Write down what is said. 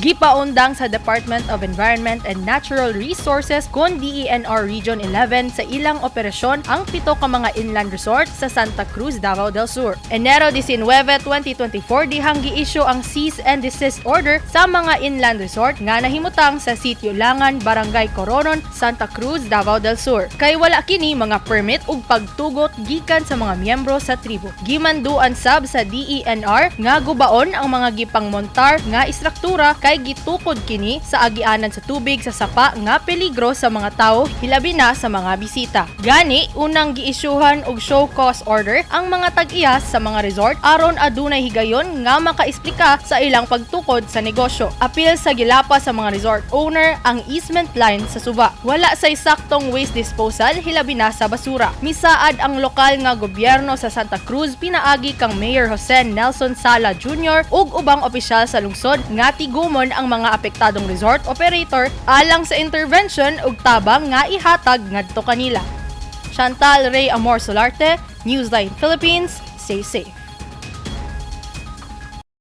Gipaundang sa Department of Environment and Natural Resources kon DENR Region 11 sa ilang operasyon ang pito ka mga inland resort sa Santa Cruz, Davao del Sur. Enero 19, 2024 dihang gi-issue ang cease and desist order sa mga inland resort nga nahimutang sa Sitio Langan, Barangay Coronon, Santa Cruz, Davao del Sur. Kay wala kini mga permit ug pagtugot gikan sa mga miyembro sa tribo. Gimanduan sab sa DENR nga gubaon ang mga gipangmontar nga istruktura kay gitukod kini sa agianan sa tubig sa sapa nga peligro sa mga tawo, hilabi na sa mga bisita. Gani unang giisyuhan og show cause order ang mga tag-iya sa mga resort aron adunay higayon nga makaesplika sa ilang pagtukod sa negosyo. Apil sa gilapa sa mga resort owner ang easement line sa suba. Wala say saktong waste disposal, hilabi na sa basura. Misaad ang lokal nga gobyerno sa Santa Cruz pinaagi kang Mayor Jose Nelson Sala Jr. ug ubang opisyal sa lungsod nga tigumon ang mga apektadong resort operator alang sa intervention ug tabang nga ihatag ngadto kanila. Chantal Ray Amor Solarte, Newsline Philippines, stay safe.